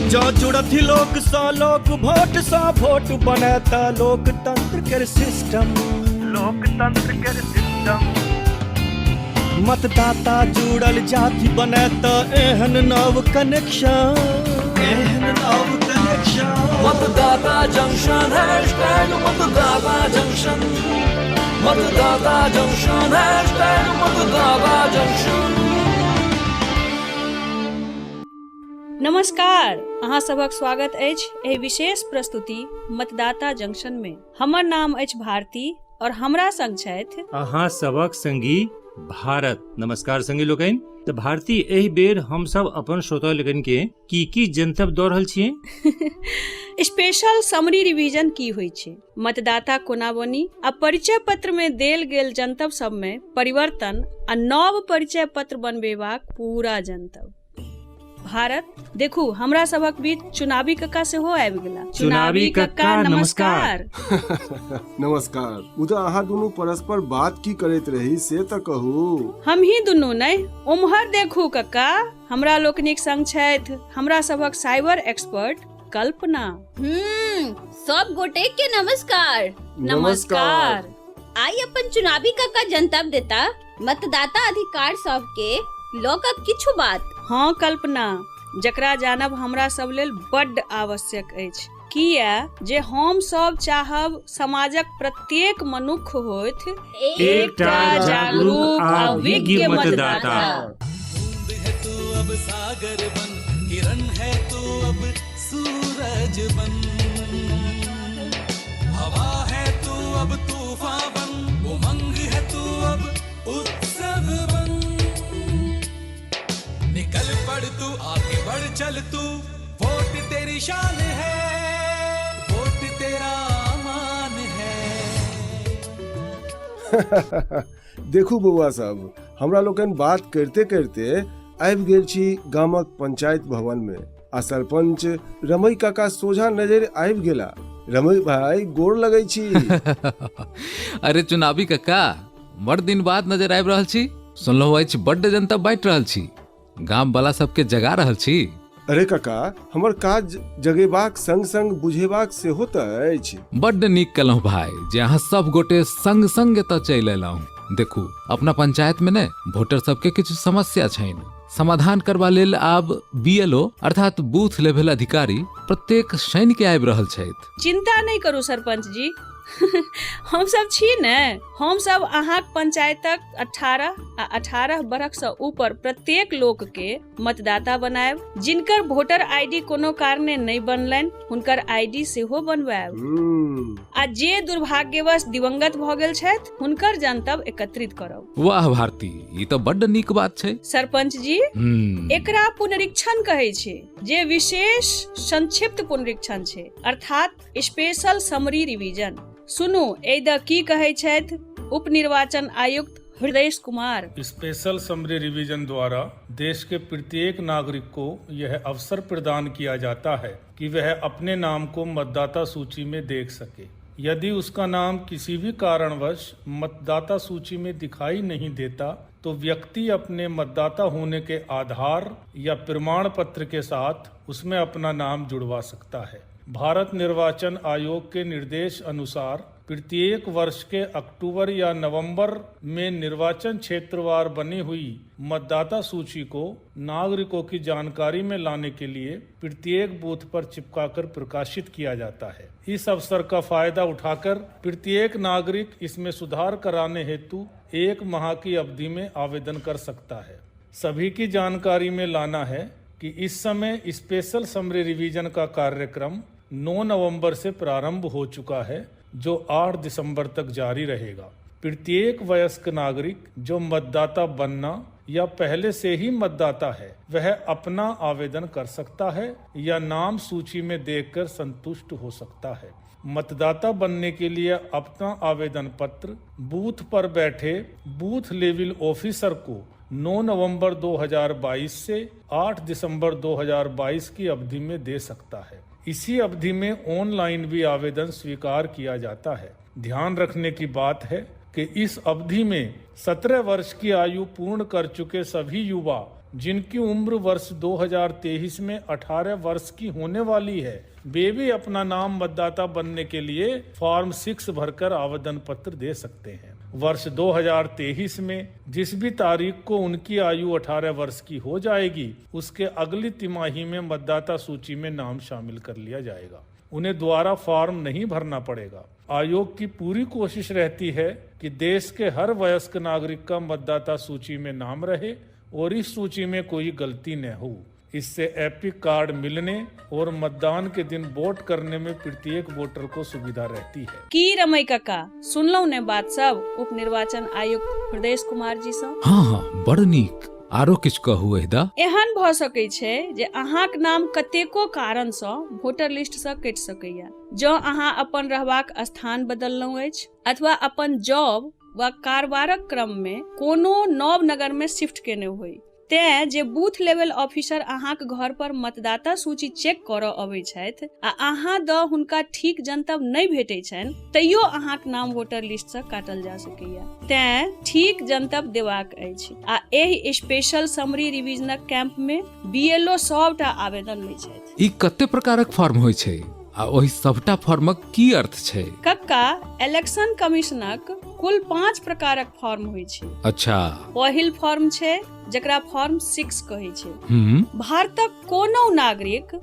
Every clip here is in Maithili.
जँ जुड़थि लोक सँ लोक, भोट सँ भोट बनत लोकतंत्र केर सिस्टम। लोकतंत्र केर सिस्टम। मतदाता जुड़ल जाति बनत एहन नव कनेक्शन, एहन नव कनेक्शन। मतदाता जंक्शन हैशटैग मतदाता जंक्शन, मतदाता जंक्शन हैशटैग मतदाता जंक्शन। नमस्कार, अहाँ सभक स्वागत अछि एहि विशेष प्रस्तुति मतदाता जंक्शन में। हमर नाम अछि भारती और हमरा संग छथि अहाँ सभक संगी भारत। नमस्कार संगी लोकनि। तऽ भारती, एहि बेर हमसब अपन श्रोता लोकनि के की की जनतब दऽ रहल छियै? स्पेशल समरी रिवीजन की होइ छै, मतदाता कोना बनी आ परिचय पत्र में देल गेल जनतब सब में परिवर्तन आ नव परिचय पत्र बनबेबाक पूरा जनतब। भारत, देखू हमरा सभक बीच चुनावी कक्का सेहो आबि गेला। चुनावी कक्का, नमस्कार। नमस्कार। मुदा अहाँ दुनू परस्पर बात की करैत रही से तऽ कहू। हमही दुनू नहि, उम्हर देखू कक्का, हमरा लोकनिक संग छथि हमरा सभक साइबर एक्सपर्ट कल्पना। सब गोटे के नमस्कार। नमस्कार। आइ अपन चुनावी कक्का जनतब देता मतदाता अधिकार सबके लऽ कऽ किछु बात। हाँ कल्पना, जकरा जानब हमरा सब लेल बड्ड आवश्यक अछि, किया जे हम सब चाहब समाजक प्रत्येक मनुख होथि एकटा जागरूक आ विज्ञ मतदाता। बूंद है तू अब सागर बन, किरण है तू अब सूरज बन, हवा है तू अब तूफान बन, उमंग है तू अब उत्सव बन, निकल पड़ तू आगे बढ़ चल तू, वोट तेरी शान है, वोट तेरा मान है। देखू बौआ सब, हमरा लोकनि बात करिते करिते आबि गेल छी गामक पंचायत भवन में आ सरपंच रमई काका सोझा नजरि आबि गेला। रमई भाई, गोर लगै छी। अरे चुनावी कक्का, बड़ दिन बाद नजर आबि रहल छी। सुनलहुँ अछि बड्ड जनता बाँटि रहल छी, गाम वाला सबके जगा रहल छी। अरे काका, हमर काज जगेबाक संग संग बुझेबाक सेहो तऽ अछि। बड्ड नीक केलहुँ भाई जे अहाँ सब गोटे संग संग एतऽ चलि अयलहुँ। देखू, अपना पंचायत में ने वोटर सबके किछु समस्या छनि, समाधान करबा लेल आब बीएलओ अर्थात बूथ लेवल अधिकारी प्रत्येक शनि के आबि रहल छथि। चिंता नहि करू सरपंच जी, हम सब छी ने। हम सब अहाँक पंचायतक 18 आ 18 बरख सँ ऊपर प्रत्येक लोक के मतदाता बनायब। जिनकर वोटर आईडी कोनो कारणे नहि बनलनि हुनकर आईडी सेहो बनवायब आ जे दुर्भाग्यवश दिवंगत भऽ गेल छथि हुनकर जनतब एकत्रित करब। वाह भारती, ई तऽ बड्ड नीक बात छै। सरपंच जी, एकरा पुनरीक्षण कहै छै, जे विशेष संक्षिप्त पुनरीक्षण छै, अर्थात स्पेशल समरी रिवीजन। सुनू एहि द की कहै छथि उप निर्वाचन आयुक्त Hriday Kumar. Special summary revision द्वारा देश के प्रत्येक नागरिक को यह अवसर प्रदान किया जाता है कि वह अपने नाम को मतदाता सूची में देख सके। यदि उसका नाम किसी भी कारणवश मतदाता सूची में दिखाई नहीं देता तो व्यक्ति अपने मतदाता होने के आधार या प्रमाण पत्र के साथ उसमें अपना नाम जुड़वा सकता है। भारत निर्वाचन आयोग के निर्देश अनुसार प्रत्येक वर्ष के अक्टूबर या नवंबर में निर्वाचन क्षेत्रवार बनी हुई मतदाता सूची को नागरिकों की जानकारी में लाने के लिए प्रत्येक बूथ पर चिपकाकर प्रकाशित किया जाता है। इस अवसर का फायदा उठाकर प्रत्येक नागरिक इसमें सुधार कराने हेतु 1 माह की अवधि में आवेदन कर सकता है। सभी की जानकारी में लाना है कि इस समय स्पेशल समरी रिवीजन का कार्यक्रम 9 नवंबर से प्रारंभ हो चुका है, जो 8 दिसंबर तक जारी रहेगा। प्रत्येक वयस्क नागरिक जो मतदाता बनना या पहले से ही मतदाता है वह अपना आवेदन कर सकता है या नाम सूची में देखकर संतुष्ट हो सकता है। मतदाता बनने के लिए अपना आवेदन पत्र बूथ पर बैठे बूथ लेवल ऑफिसर को 9 नवंबर 2022 से 8 दिसंबर 2022 की अवधि में दे सकता है। इसी अवधि में ऑनलाइन भी आवेदन स्वीकार किया जाता है। ध्यान रखने की बात है कि इस अवधि में 17 वर्ष की आयु पूर्ण कर चुके सभी युवा, जिनकी उम्र वर्ष 2023 में 18 वर्ष की होने वाली है, वे भी अपना नाम मतदाता बनने के लिए फॉर्म 6 भरकर आवेदन पत्र दे सकते हैं। वर्ष 2023 में जिस भी तारीख को उनकी आयु 18 वर्ष की हो जाएगी, उसके अगली तिमाही में मतदाता सूची में नाम शामिल कर लिया जाएगा। उन्हें दोबारा फॉर्म नहीं भरना पड़ेगा। आयोग की पूरी कोशिश रहती है कि देश के हर वयस्क नागरिक का मतदाता सूची में नाम रहे और इस सूची में कोई गलती न हो। इससे एपिक कार्ड मिलने और मतदान के दिन वोट करने में प्रत्येक वोटर को सुविधा रहती है। की रमई कक्का, सुनलहुँ ने बात सब उप निर्वाचन आयुक्त हृदय कुमार जी सँ? हँ हँ, बड़ नीक। आरो किछु कहू एहिदा। एहन भऽ सकै छै जे अहाँक नाम कतेको कारणसँ वोटर लिस्टसँ कटि सकैए। जँ अहाँ अपन रहबाक स्थान बदललहुँ अछि अथवा अपन जॉब वा कारोबारक क्रममे कोनो नव नगरमे शिफ्ट केने होइ, तेँ जे बूथ लेवल ऑफिसर अहाँक घर पर मतदाता सूची चेक करऽ अबै छथि आ अहाँ दऽ हुनका ठीक जनतब नहि भेटै छनि, तैयो अहाँक नाम वोटर लिस्टसँ काटल जा सकैए। तेँ ठीक जनतब देबाक अछि आ एहि स्पेशल समरी रिवीजनक कैंपमे बीएलओ सभटा आवेदन लै छथि। ई कते प्रकारक फॉर्म होइ छै आ ओहि सभटा फॉर्मक की अर्थ छै? कक्का, इलेक्शन कमीशनक कुल 5 प्रकारक फॉर्म होइ छै। अच्छा। पहिल फॉर्म छै जकरा फॉर्म 6 कहै छै। भारतक कोनो नागरिक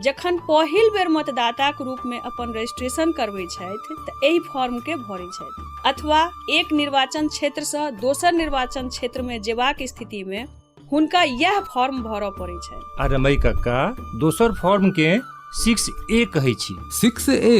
जखन पहिल बेर मतदाताक रूप में अपन रजिस्ट्रेशन करबै छथि तऽ एहि फॉर्म के भरै छथि, अथवा एक निर्वाचन क्षेत्र सँ दोसर निर्वाचन क्षेत्र में जेबाक स्थिति में हुनका इएह फॉर्म भरऽ पड़ै छनि। आ रमई कक्का, दोसर फॉर्म के 6A कहै छी। 6A?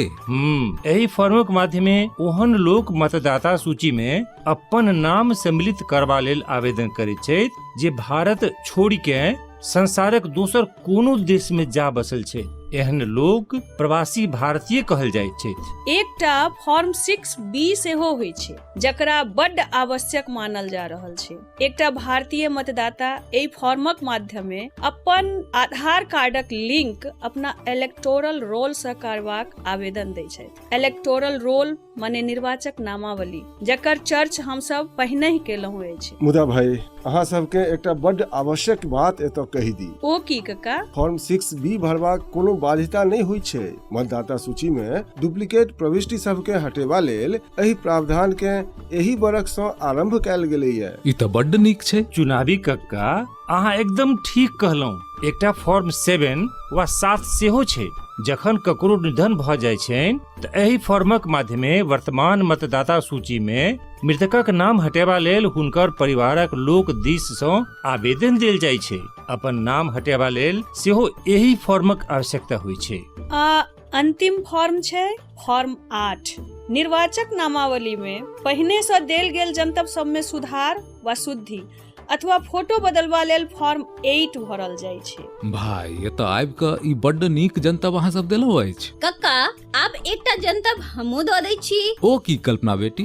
एहि फॉर्मक माध्यमे ओहन लोक मतदाता सूची में अपन नाम सम्मिलित करबा लेल आवेदन करैत छथि जे भारत छोड़ि के संसारक दोसर कोनो देश में जा बसल छै। एहन लोक प्रवासी भारतीय कहल जाइत छथि। एकटा फॉर्म 6B सेहो होइ छै जकरा बड्ड आवश्यक मानल जा रहल छै। एकटा भारतीय मतदाता एहि फॉर्मक माध्यमे अपन आधार कार्डक लिंक अपना इलेक्टोरल रोल सँ करबाक आवेदन दै छथि। इलेक्टोरल रोल माने निर्वाचक नामावली, जकर चर्च हमसब पहिनहि केलहुँ अछि। मुदा भाई, अहाँ सबके एकटा बड्ड आवश्यक बात एतऽ कहि दी। ओ की कक्का? फॉर्म 6B भरबाक कोनो बाध्यता नहि होइत छै। मतदाता सूची मे डुप्लीकेट प्रविष्टि सबके हटेबा लेल एहि प्रावधान के एहि बरख सँ आरंभ कयल गेलैए। ई तऽ बड्ड नीक छै। चुनावी कक्का, अहाँ एकदम ठीक कहलहुँ। एकटा फॉर्म 7 वा 7 सेहो छै। जखन ककरो निधन भऽ जाइ छनि तऽ एहि फॉर्मक माध्यमे वर्तमान मतदाता सूची मे मृतकक नाम हटेबा लेल हुनकर परिवारक लोक दिस सँ आवेदन देल जाइ छै। अपन नाम हटेबा लेल सेहो एहि फॉर्मक आवश्यकता होइ छै। आ अंतिम फॉर्म छै फॉर्म 8। निर्वाचक नामावली मे पहिने सँ देल गेल जनतब सब मे सुधार वा शुद्धि अथवा फोटो बदलबा लेल फॉर्म 8 भरल जाइ छै। भाई, एतऽ आबि कऽ ई बड्ड नीक जनतब अहाँ सब देलहुँ अछि। कक्का, आब एकटा जनतब हमहूँ दऽ दै छी। ओ की कल्पना बेटी?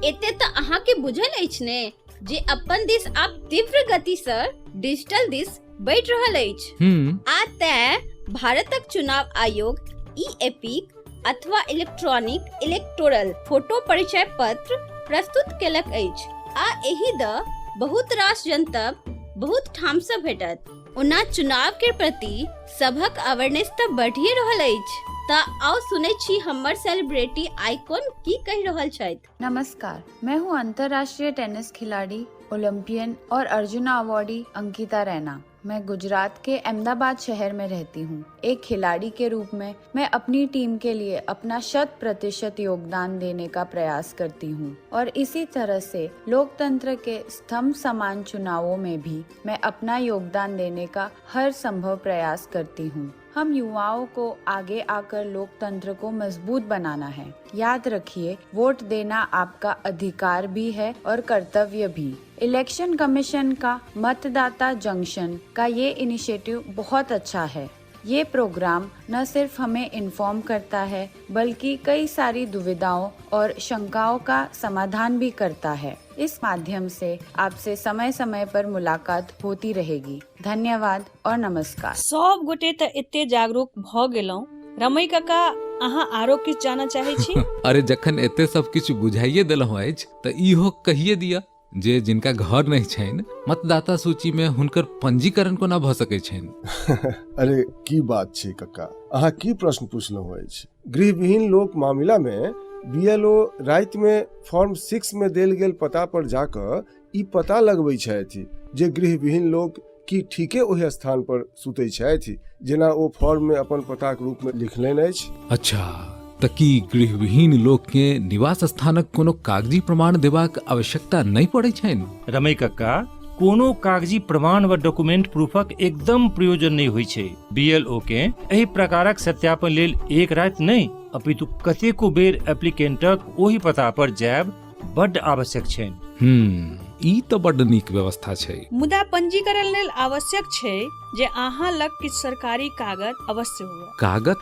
एते तऽ अहाँके बुझल अछि ने जे अपन देश आब तीव्र गति सँ डिजिटल दिस बढ़ि रहल अछि। आ तें भारतक चुनाव आयोग ई एपिक अथवा इलेक्ट्रॉनिक इलेक्टोरल फोटो परिचय पत्र प्रस्तुत केलक अछि आ एहि द बहुत रास जनतब बहुत ठाम सँ भेटत। ओना चुनाव के प्रति सभक अवेयरनेस तऽ बढ़िए रहल अछि। तऽ आउ सुनै छी हमर सेलिब्रिटी आइकॉन की कहि रहल छथि। नमस्कार, मैं हूँ अंतर्राष्ट्रीय टेनिस खिलाड़ी, ओलंपियन और अर्जुना अवार्डी अंकिता रैना। मैं गुजरात के अहमदाबाद शहर में रहती हूँ। एक खिलाड़ी के रूप में मैं अपनी टीम के लिए अपना 100% योगदान देने का प्रयास करती हूँ और इसी तरह से लोकतंत्र के स्तंभ समान चुनावों में भी मैं अपना योगदान देने का हर संभव प्रयास करती हूँ। हम युवाओं को आगे आकर लोकतंत्र को मजबूत बनाना है। याद रखिए, वोट देना आपका अधिकार भी है और कर्तव्य भी। इलेक्शन कमीशन का मतदाता जंक्शन का ये इनिशिएटिव बहुत अच्छा है। ये प्रोग्राम न सिर्फ हमें इन्फॉर्म करता है बल्कि कई सारी दुविधाओं और शंकाओं का समाधान भी करता है। इस माध्यम से आपसे समय समय पर मुलाकात होती रहेगी। धन्यवाद और नमस्कार। सब गोटे तऽ एते जागरूक भऽ गेलहुँ। रमई काका, अहाँ आरो किछु जानऽ चाहै छी? अरे जखन एते सब किछु बुझाइए देलहुँ अछि तऽ इहो कहिए दिअ जे जिनका घर नहि छनि मतदाता सूची में हुनकर पंजीकरण कोना भऽ सकै छनि? अरे की बात छै कक्का, अहाँ की प्रश्न पुछलहुँ अछि? गृहविहीन लोक मामिला में बीएलओ राति में फॉर्म 6 में देल गेल पता पर जाकऽ ई पता लगबै छथि जे गृहविहीन लोक की ठीके ओहि स्थान पर सुतै छथि जेना ओ फॉर्म में अपन पताक रूप में लिखलनि अछि। अच्छा, तऽ की गृहविहीन लोक के निवास स्थानक कोनो कागजी प्रमाण देबाक आवश्यकता नहि पड़ै छनि? रमई कक्का, कोनो कागजी प्रमाण व डॉक्यूमेंट प्रूफक एकदम प्रयोजन नहि होइ छै। बीएलओ के एहि प्रकारक सत्यापन लेल एक राति नहि अपितु कतेको बेर एप्लीकेंटक ओहि पता पर जायब बड्ड आवश्यक छनि। ई तऽ बड्ड नीक व्यवस्था छै। मुदा पंजीकरण लेल आवश्यक छै जे अहाँ लग किछु सरकारी कागज अवश्य हुए। कागत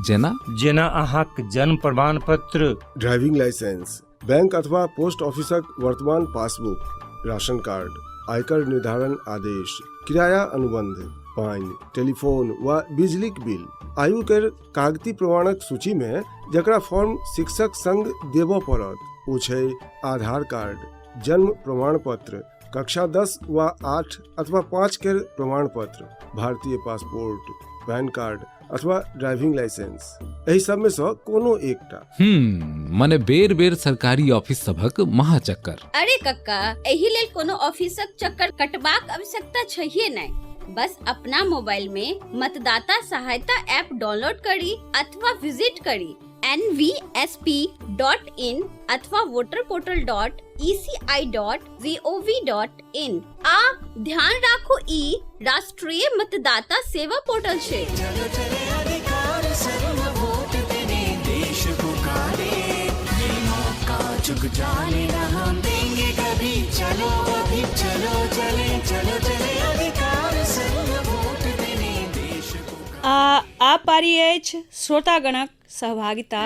जेना? जेना अहाँक जन्म प्रमाण पत्र, ड्राइविंग लाइसेंस, बैंक अथवा पोस्ट ऑफिसक वर्तमान पासबुक, राशन कार्ड, आयकर निर्धारण आदेश, किराया अनुबंध, पानि, टेलीफोन वा बिजलीक बिल। आयु केर कागती प्रमाणक सूची में जकरा फॉर्म 6 संग देबऽ पड़त ओ छै आधार कार्ड, जन्म प्रमाण पत्र, कक्षा 10 वा 8 अथवा 5 केर प्रमाण पत्र, भारतीय पासपोर्ट, पैन कार्ड अथवा ड्राइविंग लाइसेंस। एहि सब में सँ कोनो एकटा। मने बेर बेर सरकारी ऑफिस सभक महाचक्कर। अरे कक्का, एहि लेल कोनो ऑफिसक चक्कर कटबाक आवश्यकता छैहे नहि। बस अपना मोबाइल में मतदाता सहायता ऐप डाउनलोड करी अथवा विजिट करी nvsp.in अथवा voter portal dot E C I dot G O V dot in. आ ध्यान राखू, ई राष्ट्रीय मतदाता सेवा पोर्टल छै। चलो चले अधिकार संग वोट देने देश पुकारे, ये मौका चुक जाने ना हम देंगे कभी। चलो अभी चलो चले, चलो चले अधिकार संग वोट देने देश पुकारे। आ आब पारी अछि श्रोतागणक सहभागिता।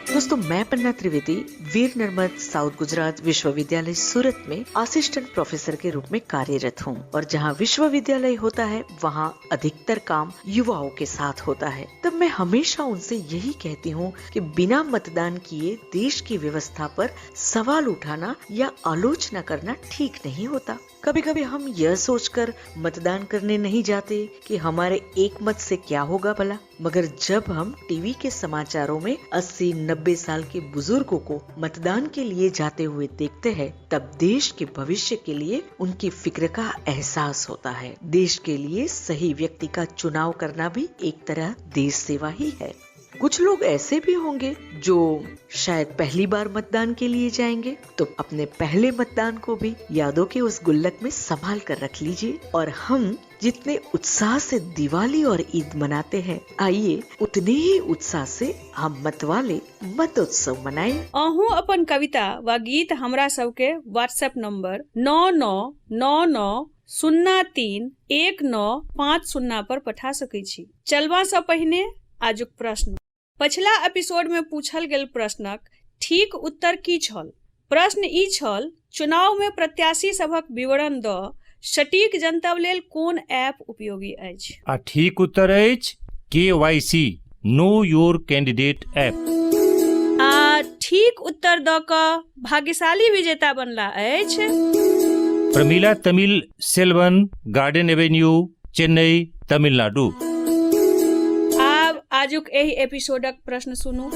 दोस्तों, मैं पन्ना त्रिवेदी वीर नर्मद साउथ गुजरात विश्वविद्यालय सूरत में असिस्टेंट प्रोफेसर के रूप में कार्यरत हूँ और जहाँ विश्वविद्यालय होता है वहाँ अधिकतर काम युवाओं के साथ होता है। तब मैं हमेशा उनसे यही कहती हूँ कि बिना मतदान किए देश की व्यवस्था पर सवाल उठाना या आलोचना करना ठीक नहीं होता। कभी-कभी हम यह सोचकर मतदान करने नहीं जाते कि हमारे एक मत से क्या होगा भला, मगर जब हम टीवी के समाचारों में 80-90 साल के बुजुर्गों को मतदान के लिए जाते हुए देखते हैं, तब देश के भविष्य के लिए उनकी फिक्र का एहसास होता है। देश के लिए सही व्यक्ति का चुनाव करना भी एक तरह देश सेवा ही है। कुछ लोग ऐसे भी होंगे जो शायद पहली बार मतदान के लिए जाएंगे, तो अपने पहले मतदान को भी यादों के उस गुल्लक में संभाल कर रख लीजिए। और हम जितने उत्साह से दिवाली और ईद मनाते हैं, आइए उतने ही उत्साह से हम मतवाले मतोत्सव मनाएं। अहूँ अपन कविता वा गीत हमरा सबके व्हाट्सएप नंबर 9 9 9 9 0 3 1 9 5 0 पर पठा सकै छी। चलबा सँ पहिने आजुक प्रश्न। पछिला एपिसोड में पूछल गेल प्रश्नक ठीक उत्तर की छल? प्रश्न ई छल, चुनाव में प्रत्याशी सभक विवरण द सटीक जनतब लेल कोन ऐप उपयोगी अछि? आ ठीक उत्तर अछि KYC, know your candidate app. आ ठीक उत्तर द क भाग्यशाली विजेता बनला अछि Pramila Tamil Selvan, Garden Avenue, Chennai, Tamil Nadu. आब आजुक एहि एपिसोडक प्रश्न सुनू।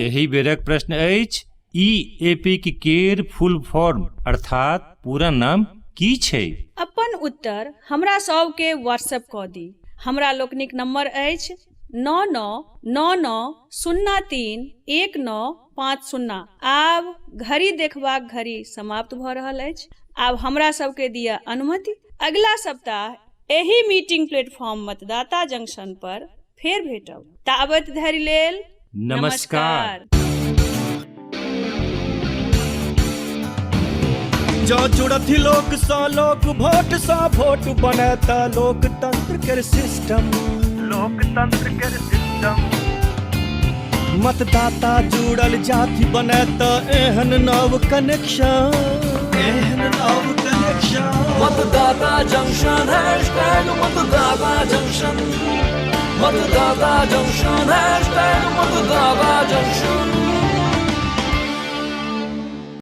एहि बेरक प्रश्न अछि, ई एपिक केर फुल फॉर्म अर्थात पूरा नाम की छै? अपन उत्तर हमरा सबके व्हाट्सएप कऽ दी। हमरा लोकनिक नंबर अछि 9 9 9 9 0 3 1 9 5 0। आब घड़ी देखबाक घड़ी समाप्त भऽ रहल अछि। आब हमरा सबके दिअ अनुमति। अगिला सप्ताह एहि मीटिंग प्लेटफॉर्म मतदाता जंक्शन पर फेर भेटब। ताबत धरि लेल नमस्कार। जँ जुड़थि लोक सँ लोक, वोट सँ वोट बनत लोकतंत्र केर सिस्टम, लोकतंत्र केर सिस्टम। मतदाता जुड़ल जाति बनत एहन नव कनेक्शन, एहन नव कनेक्शन। मतदाता जंक्शन, हैशटैग मतदाता जंक्शन। मतदाता जंक्शन, हैशटैग मतदाता जंक्शन।